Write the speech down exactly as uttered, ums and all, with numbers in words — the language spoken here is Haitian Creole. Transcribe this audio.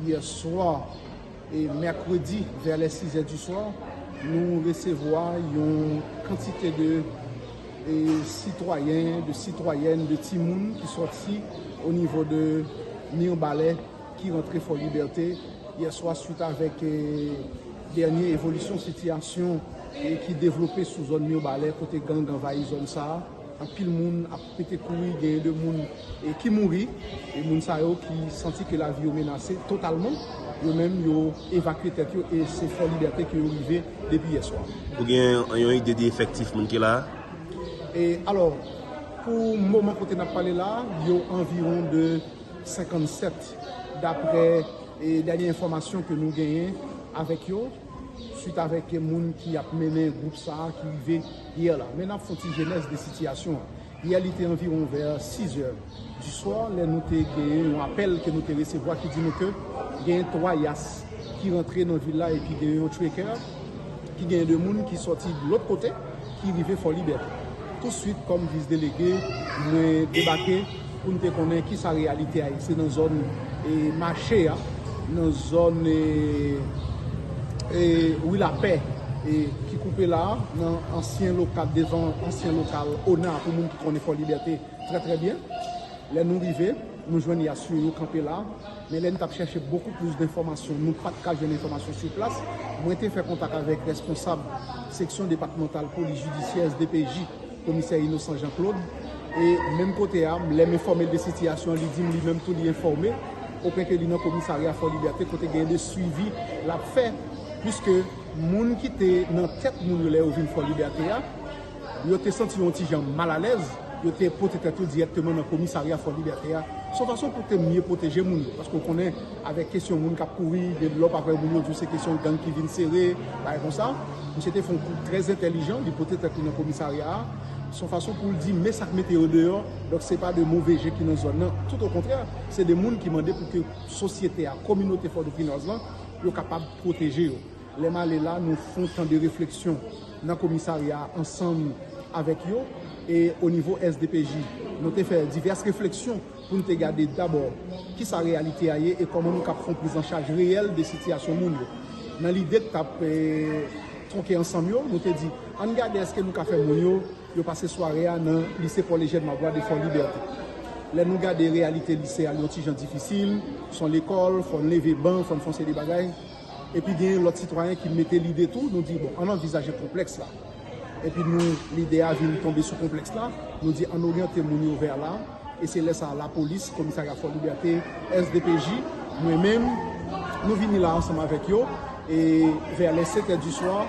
Yè swa, e mèkredi, vè lè sizè di swa, nou resevwa yon kantite de e, sitwayen, de sitwayèn, de timoun ki sòti o nivo de Mibalè, ki rantre Fò Libète yè swa, swit avèk e, dènye evolisyon sitiyasyon e, ki devlope sou zòn Mibalè, kote gang anvayi zòn sa a. Anpil moun ap pete kouri, genyen de moun e, ki mouri, e moun sa yo ki santi ke lavi yo menase totalman, yo menm yo evakye tèt yo e se Fò Libète ke yo rive depi yè swa. Ou gen yon ide de efektif moun ki la a? E alò, pou moman kote n ap pale la, yo anviwon de senkannsèt, dapre e, dènye enfòmasyon ke nou genyen avèk yo, swit avèk moun ki ap mennen gwoup sa a ki rive yè la. Men n ap fè yon ti jenèz de sitiyasyon an. Yè, li te anviwon vè sizè di swa, lè nou te genyen yon apèl ke nou te resevwa ki di nou ke genyen twa yas ki rantre nan vil la epi genyen yon tracker, ki genyen de moun ki sòti lòt kote, ki rive Fò Libète. Touswit, kòm vis delege, mwen debake pou n te konnen kisa reyalite a ye. Se nan zòn e, mache a, nan zòn e, e, Ri Lapè, e, ki koupe la, nan ansyen lokal, devan ansyen lokal ona, pou moun ki konnen Fò Libète trè, trè byen. Lè nou rive, nou jwenn yas yo, yo kanpe la. Men lè n t ap chèche bokou plis de enfòmasyon, nou pa t ka jwenn enfòmasyon sou plas. Mwen te fè kontak avèk responsab seksyon depatmantal polis jidisyè, S D P J, komisè Innocent Jean Claude. E menm kote a, lè m enfòme l de sitiyasyon an, li di m li menm tou li enfòme, opwen ke li nan komisarya Fò Libète, kote gen de swivi l ap fè, piske moun ki te nan tèt moun yo lè yo vin Fò Libète a, yo te santi yo yon ti jan malalèz, yo te pote tèt yo dirèkteman nan komisarya Fò Libète a. Se yon fason pou te mye pwoteje moun yo, paske w konnen, avèk kesyon moun k ap kouri, gen lè w pa kwè moun yo di w se kesyon gang ki vin sere, bagay konsa. Misye te fè yon kou trè entèlijan, li pote tèt li nan komisarya a. Se yon fason pou l di, men sa k mete yo deyò, donk se pa de move je ki nan zòn nan. Tout okontrè, se de moun ki mande pou ke sosyete a, kominote fòdoprinoz lan, yo kapab pwoteje yo. Lè m ale la, nou fè yon tan de refleksyon nan komisarya a ansanm avèk yo. E o nivo S D P J, nou te fè divès refleksyon pou n te gade dabò kisa reyalite a ye e kòman nou kab fè yon priz an chaj reyèl de sitiyasyon moun yo. Nan lide k t ap e, tronke ansanm yo, nou te di, ann gade èske nou ka fè moun yo, yo pase sware a nan lise Paul Eugène Magloire de Fò Libète. Lè nou gade reyalite lise a, li yon ti jan difisil, se yon lekòl, fò n leve ban, fò n fè yon seri de bagay. Epi genyen lòt sitwayen ki mete lide tou, nou di, bon, ann anvizaje konplèks la. Epi nou, lide a vin tonbe sou konplèks la, nou di, ann oryante moun yo vè la, e se lè sa a, lapolis, komisarya Fò Libète, S D P J, mwen menm, nou vini la ansanm avèk yo, e vè lè sèt è di swa,